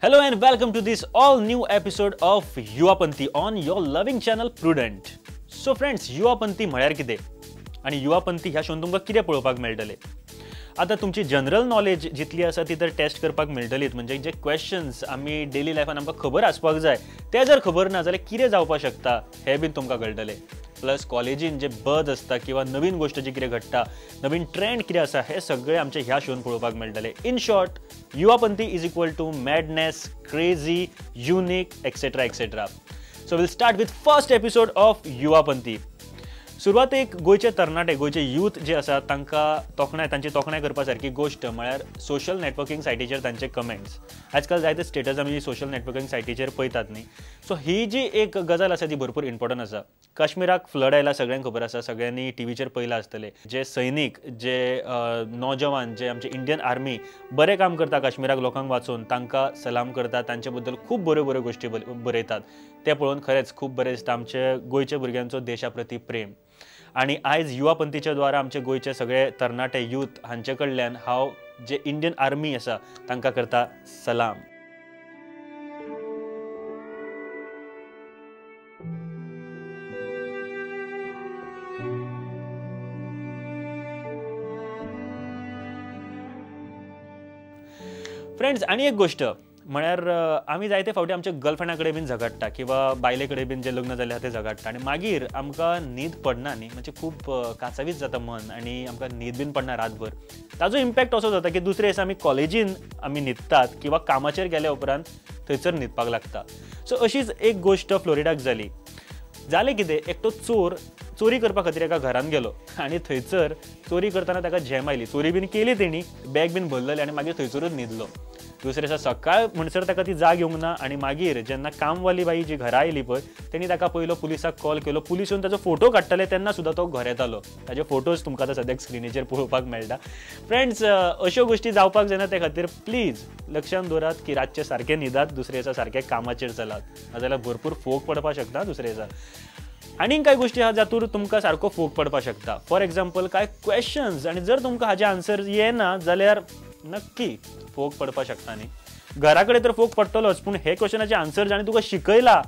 Hello and welcome to this all new episode of Yuvapanthi on your loving channel Prudent. So friends, Yuvapanthi म्हळ्यार कितें आनी युवापंथी ह्या shown तुमकां कितें पळोवपाक मेळटलें? आतां तुमची जनरल नॉलेज जितली आसा ती तर टेस्ट करपाक मेळटलीच, म्हणजे जे क्वेश्चन्स आमी डेली लायफान आमकां खबर आसपाक जाय ते जर खबर ना जाल्यार कितें जावपाक शकता हें बीन तुमकां कळटलें. प्लस कॉलेजीन जे बज आसता किंवा नवीन गोश्ट जी कितें घडटा, नवीन ट्रेंड कितें आसा, हे सगळें आमचे ह्या शोन पळोवपाक मेळटलें. In short, Yuvapanthi is equal to madness, crazy, unique, etcetera etcetera. So we'll start with first episode of Yuvapanthi. सुरवातेक गोंयचे तरणाटे, गोंयचे यूथ जे आसा तांकां तोखणाय, तांची तोखणाय करपा सारकी गोश्ट म्हळ्यार सोशल नॅटवर्कींग सायटीचेर तांचे कमेंट्स. आजकाल जायते स्टेटस आमी सोशल नॅटवर्कींग सायटीचेर पळयतात न्ही. सो ही जी एक गजाल आसा ती भरपूर इम्पॉर्टंट आसा. काश्मीराक फ्लड आयला सगळ्यांक खबर आसा, सगळ्यांनी टीव्हीचेर पळयलां आसतलें. जे सैनीक, जे नौजवान, जे आमचे इंडियन आर्मी बरें काम करता काश्मीराक लोकांक वाचोवन, तांकां सलाम करता, तांचे बद्दल खूब बऱ्यो बऱ्यो गोश्टी बरयतात. तें पळोवन खरेंच खूब बरें दिसता आमचे गोंयच्या भुरग्यांचो देशा प्रती प्रेम. आनी आयज युवापंथीच्या द्वारा आमचे गोंयचे सगळे तरणाटे यूथ हांचे कडल्यान हांव जे इंडियन आर्मी आसा तांकां करता सलाम. फ्रेंड्स, आनी एक गोश्ट म्हळ्यार आमी जायते फावटी आमच्या गर्लफ्रेंडा कडेन बीन झगडटा किंवा बायले कडेन बीन जे लग्न जाल्ले आसा ते झगडटा आनी मागीर आमकां न्हीद पडना न्ही, म्हणजे खूब काचावीच जाता मन आनी आमकां न्हीद बीन पडना रातभर. ताजो इम्पॅक्ट असो जाता की दुसरे दिसा आमी कॉलेजीन आमी न्हिदतात किंवा कामाचेर गेल्या उपरांत थंयसर न्हिदपाक लागता. सो अशीच एक गोश्ट फ्लोरिडाक जाली. जालें कितें, एकटो चोर चोरी करपा खातीर एका घरान गेलो आनी थंयसर चोरी करतना ताका झेम आयली. चोरी बीन केली तेणी, बॅग बीन भरलेलें आनी मागीर थंयसरूच न्हिदलो. दुसरे दिसा सकाळ म्हणसर ताका ती जाग येवंक ना आनी मागीर जेन्ना कामवाली बाई जी घरा आयली पळय तेणी ताका पयलो पुलिसाक कॉल केलो. पुलीस येवन ताजो फोटो काडटाले तेन्ना सुद्दां तो घर येतालो. ताजे फोटोज तुमकां आतां सद्याक स्क्रिनीचेर पळोवपाक मेळटा. फ्रेंड्स, अश्यो गोश्टी जावपाक जायना, ते खातीर प्लीज लक्षांत दवरात की रातचे सारकें न्हिदात, दुसरे दिसा सारकें कामाचेर चलात, नाजाल्यार भरपूर फोग पडपाक शकता दुसरे दिसा. आनीक कांय गोश्टी आहा जातूर तुमकां सारको फोग पडपाक शकता. फॉर एग्जाम्पल कांय क्वेश्चन्स, आनी जर तुमकां हाजे आन्सर येना जाल्यार नक्की फोग पडपाक शकता न्ही. घरा कडेन तर फोग पडटलोच, पूण हे क्वेश्चनाचे आन्सर जाणें तुका शिकयला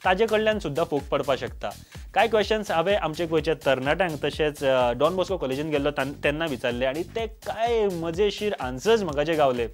ताजे कडल्यान सुद्दां फोग पडपाक शकता. कांय क्वेश्चन्स हांवें आमचे गोंयच्या तरणाट्यांक तशेंच डॉन बॉस्को कॉलेजीन गेल्लो तेन्ना विचारले आनी ते कांय मजेशीर आन्सर्स म्हाका जे गावले,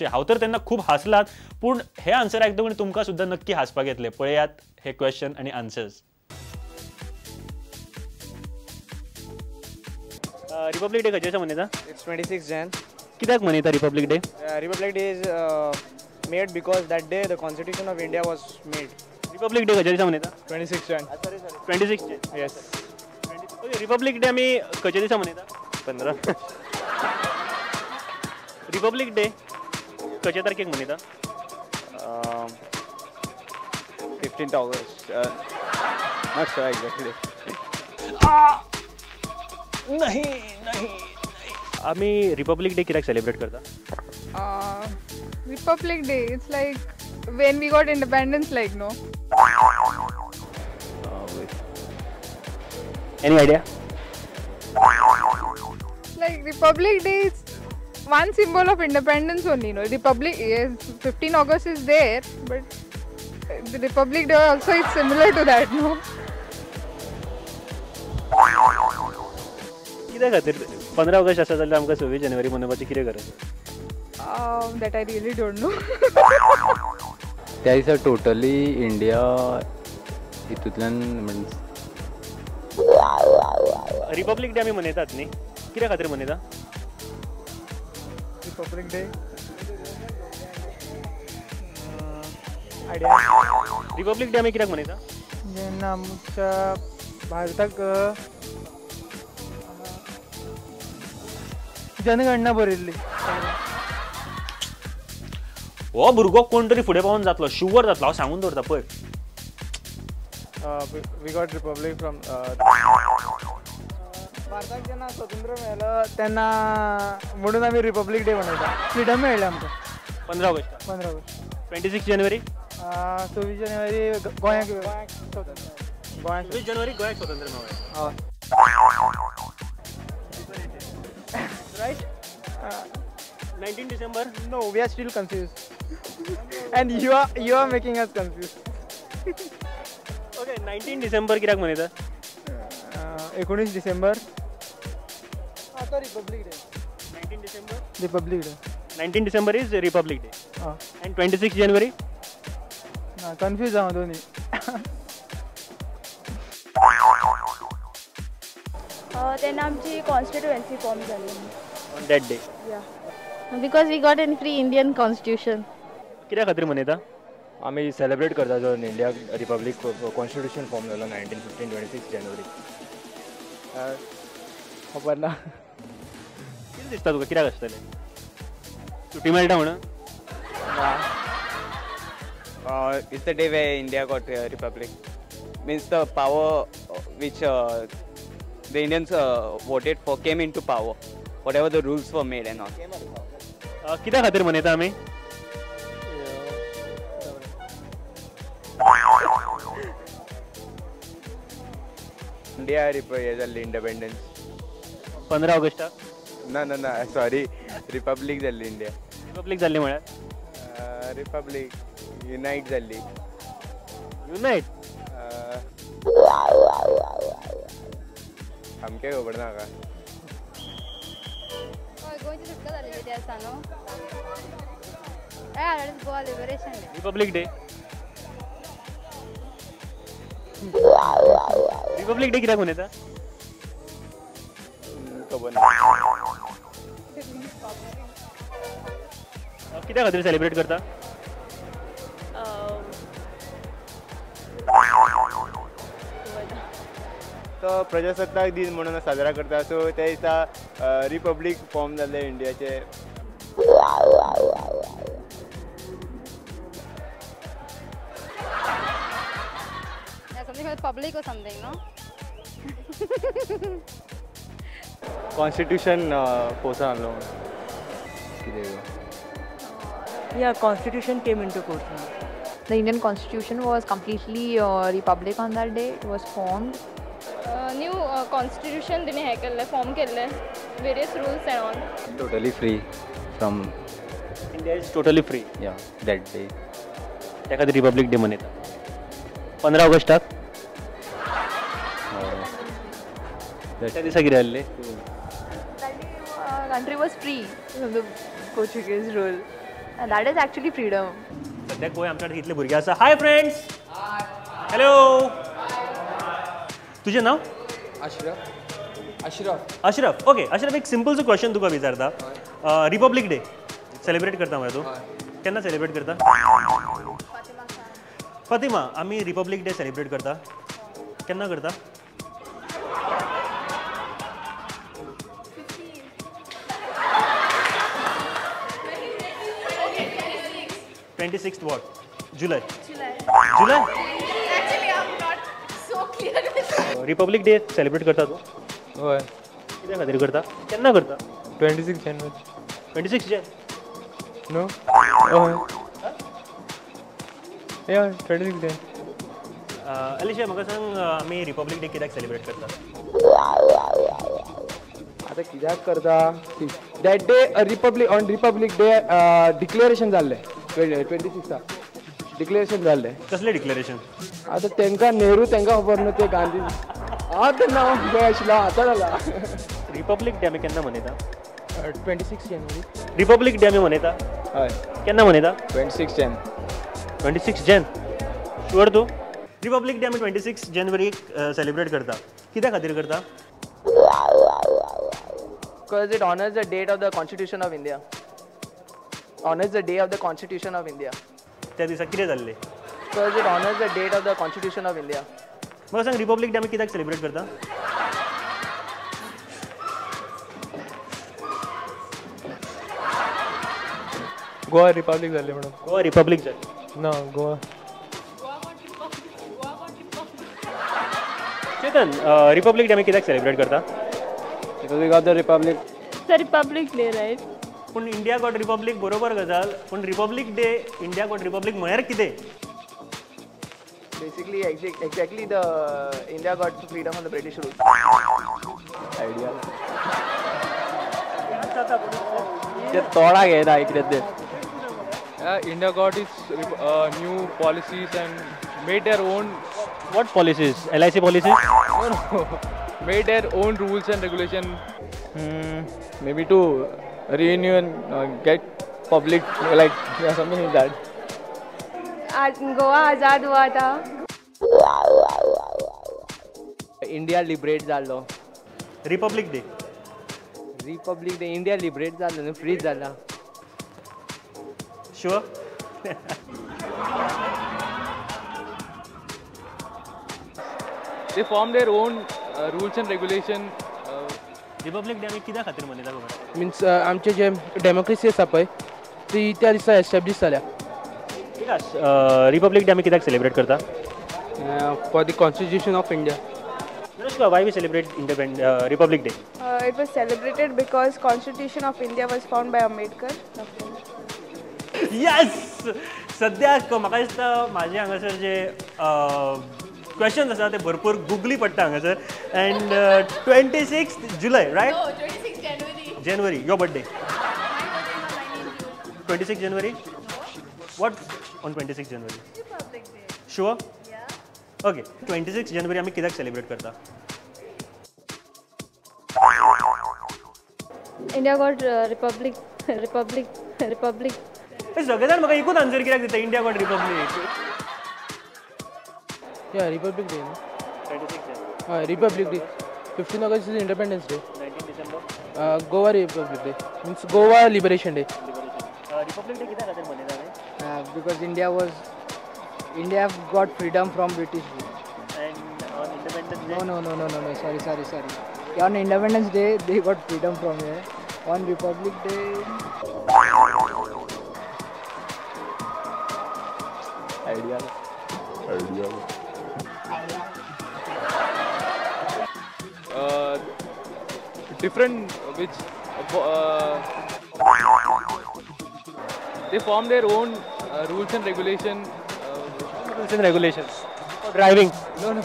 हांव तर तेन्ना खूब हांसलात, पूण हे आन्सर आयकतकच तुमकां सुद्दां नक्की हांसपाक येतलें. पळयात हे क्वेश्चन आनी आन्सर्स. रिपब्लिक डे खंयच्या दिसा मनयता? It's 26 Jan. कित्याक मनयता Republic Day? Republic Day is made because that day the Constitution of India was made. Republic Day खंयच्या दिसा मनयता? 26 Jan. 26 Jan. Yes. Okay, Republic Day आमी खंयच्या दिसा मनयता? 15. रिपब्लिक डे खंयच्या तारखेक मनयता? 15th August. Not sure exactly. नाही नाही. आमी रिपब्लिक डे कित्याक सेलिब्रेट करता? Republic Day, it's like when we got independence, like no. Any idea? Like Republic Day is one symbol of independence only, no. Republic, yes, 15 August is there, but the Republic Day also is similar to that, no. कित्या खातीर 15 August आसा जाल्यार आमकां 26 जानेवारी मनोवपाची कितें गरज? That I really don't know. त्या दिसा टोटली इंडिया हितूंतल्यान म्हणजे रिपब्लिक डे आमी मनयतात न्ही, कित्या खातीर मनयता? Republic day idea. Republic day आमी कित्याक मनयता? जेन्ना आमच्या भारताक जनगणना बरयल्ली. हो भुरगो कोण तरी फुडें पावून जातलो, शुवर जातलो, हांव सांगून दवरता पळय. We got republic from भारताक जेन्ना स्वतंत्र मेळ्ळो तेन्ना म्हणून आमी रिपब्लिक डे मनयता. फ्रिडम मेळ्ळें आमकां 15 ऑगस्ट. 15 ऑगस्ट. 26 जानेवारी. 26 जानेवारी गोंयाक स्वतंत्र. 26 जानेवारी गोंयाक स्वतंत्र मेळ्ळें. हय. Right? 19 December? No, we are still confused. And you are making us confuse. Okay, 19 December कित्याक मनयता? 19 डिसेंबर आतां Republic Day. 19 December Republic Day. 19 December is Republic Day. And 26 January? ना, कन्फ्यूज हांव दोनी. तेन्ना आमची कॉन्स्टिट्युएन्सी फॉर्म जाली. On that day? Yeah. Because we got an free Indian constitution. कित्या खातीर मनयता? आमी सेलिब्रेट करता जो इंडिया रिपब्लीक कॉन्स्टिट्युशन फॉर्म जालो 1915 26 जानेवारी. खबर ना. कितें दिसता तुका कित्याक आसतलें? सुटी मेळटा म्हणून? It's the day where India got republic. Means the power which the Indians voted for came into power. Whatever the rules were made and all. कित्या खातीर मनयता आमी? इंडिया हे जाल्ली इंडिपेंडन्स 15 ऑगस्टाक? ना ना ना, सॉरी, रिपब्लीक जाल्ली इंडिया. रिपब्लीक जाल्ली म्हळ्यार? रिपब्लीक युनायट जाल्ली. युनायट? सामकें खबर ना म्हाका. गोंयची सुटका जालेली त्या दिसा न्हू. Goa liberation day. Republic Day. Republic Day कित्याक मनयता? खबर ना. कित्या खातीर सेलिब्रेट करता? तो प्रजासत्ताक दिन म्हणून साजरा करता. सो त्या दिसा रिपब्लीक फॉर्म जाल्ले इंडियाचे. Something for the public or something, no? Constitution पोसा आणलो. Yeah, Constitution came into force. The Indian Constitution was completely republic on that day. It was formed. New Constitution तिने हे केल्ले, फॉर्म केल्ले, various rules and all. Totally free from India is totally free. Yeah, that day. त्या खातीर Republic day मनयता. 15 ऑगस्टाक? त्या दिसा कितें जाल्लें? Country was free from the Portuguese rule. And that is actually freedom. सद्याक पळय आमच्या कडेन कितले भुरगे आसा. Hi friends. हॅलो. तुजें नांव? अशरफ. अशरफ. अशरफ. ओके अशरफ, एक सिंपलसो क्वेश्चन तुका विचारता. रिपब्लिक डे सेलिब्रेट करता मरे तूं? केन्ना सेलिब्रेट करता? फातिमा, आमी रिपब्लिक डे सेलिब्रेट करता, केन्ना करता? 26th what? July. July. Republic Day celebrate करता तूं? हय. कित्या खातीर करता? केन्ना करता? 26 जानेवारी. 26 Jan? न्हू? हय. हय, 26 जॅन. अलिशा, म्हाका सांग, आमी रिपब्लिक डे कित्याक सेलिब्रेट करता? आतां कित्याक करता? That day republic on Republic Day declaration जाल्लें. 26 डिक्लेरेशन जाल्लें. कसलें डिक्लेरेशन? आतां तांकां नेहरू तांकां खबर न्हू, ते गांधी. आतां ना खंय आशिल्लो, आतां जाला. रिपब्लिक डे आमी केन्ना मनयता? 26 जानेवारी. रिपब्लिक डे आमी मनयता? हय. केन्ना मनयता? 26 जॅन. 26 जॅन? शुअर तूं? रिपब्लिक डे आमी 26 जानेवारीक सेलिब्रेट करता, कित्या खातीर करता? Because it honors the date of the Constitution of India. Honors the day of the Constitution of India. त्या दिसा कितें जाल्लें? Because it honors the date of the Constitution of India. म्हाका सांग, रिपब्लिक डे आमी कित्याक सेलिब्रेट करता? Goa Republic जाल्लें म्हणून. गोवा रिपब्लिक जालें ना? गोवा. चेतन, रिपब्लिक डे आमी कित्याक सेलिब्रेट करता? Republic of the republic. It's a Republic Day, right? पूण इंडिया गॉट रिपब्लिक बरोबर गजाल, पूण Republic Day India got republic म्हळ्यार कितें? Basically, exactly the India got freedom from the British rule. Idea. ते तोडाक येना कितें तें. India got its new policies and made their own. What policies? LIC policies? No, no. Made their own rules and regulation. Maybe to renew and get public, like yeah, something like that. Goa आजाद हुआ था. India liberate जालो. Republic Day. Republic Day India liberate जालो न्हू, free जाला. Sure. They form their own rules and regulation. Republic Day आमी कित्या खातीर मनयता खबर? मिन्स आमचे जे डेमोक्रेसी आसा पळय ती त्या दिसा एस्टेब्लीश जाल्या. विकास, रिपब्लिक डे आमी कित्याक सेलिब्रेट करता? For the constitution of India. Anushka, why we celebrate Republic Day? It was celebrated because Constitution of India was formed by Ambedkar. Yes! सद्याक म्हाका दिसता म्हाजे हांगासर जे क्वेश्चन्स आसा ते भरपूर गुगली पडटा हांगासर. And 26 July, right? No, 26 January. January, your birthday. 26 January? What on 26 January? Republic Day. Sure? Yeah. Okay, 26 January आमी कित्याक सेलिब्रेट करता? India got Republic, Republic, Republic. सगळे जाण म्हाका एकूच आन्सर कित्याक दिता? India got Republic. Yeah, Republic Day न्हू. 26 Jan. हय, Republic Day. 15 August is Independence Day. 19 December? Goa Republic Day means Goa Liberation Day. Republic Day कित्या खातीर मनयता आमी? Because India got freedom from British rule. And on Independence Day? No, no, no, no, no, no. Sorry, sorry, sorry. On Independence Day, they got freedom from here. On Republic Day. Idea. Idea. Different which they form their own rules and regulation. Rules and regulations. For driving. No, no.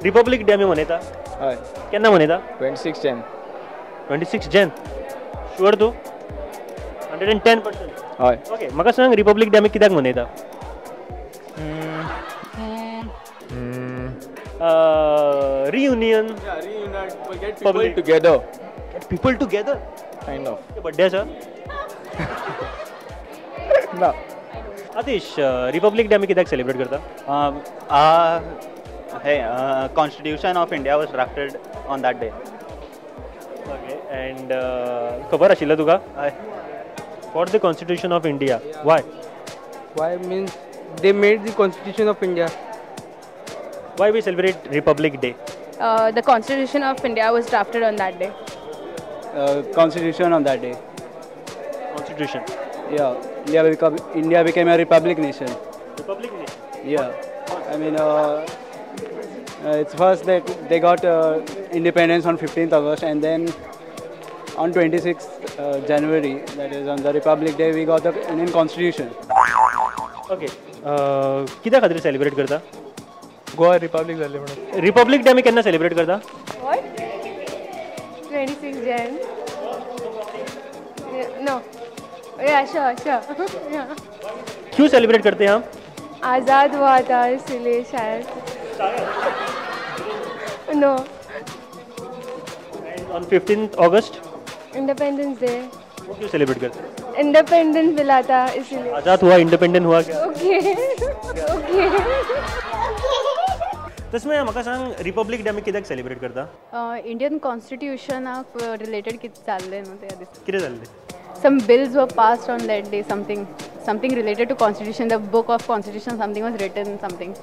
Republic Day आमी मनयता. हय. केन्ना मनयता? 26 Jan. 26 Jan. Sure तूं? 110%. हय. Okay, म्हाका सांग Republic day आमी कित्याक मनयता? Reunion. Yeah, reunite. Get people Public. Together. Get people together. Kind of. Birthday आसा? ना. आतिश, रिपब्लिक डे आमी कित्याक सेलिब्रेट करता? Hey, Constitution of India was drafted on that day. Okay, and खबर आशिल्लें तुका? हय. For the Constitution of India. Why? Why means they made the Constitution of India. Why we celebrate Republic Day? The Constitution of India was drafted on that day. Constitution on that day. Constitution. Yeah, India became a republic nation. Republic nation. Yeah, I mean, it's first that they got independence on 15th August, and then on 26th January, that is on the Republic Day, we got the Indian Constitution. Okay, कित्या खातीर celebrate करता? Goa Republic जाल्ले म्हणून. Republic day आमी केन्ना celebrate करता? What? 26 Jan. Yeah, no. Yeah, sure, sure. Yeah. क्यों celebrate करते हैं हम? आज़ाद हुआ था इसीलिए शायद. No. And on 15th August? Independence Day. वो क्यों सेलिब्रेट करते हैं? इंडिपेंडेंस मिला था इसीलिए. आज़ाद हुआ, इंडिपेंडेंट हुआ क्या? Okay. Okay. तसमें म्हाका सांग, रिपब्लिक डे आमी कित्याक सेलिब्रेट करता? इंडियन कॉन्स्टिट्यूशनाक रिलेटेड कितें जाल्लें न्हू त्या दिसा. कितें जाल्लें? Some bills were passed on that day, something related to constitution, the book of constitution, something was written, something.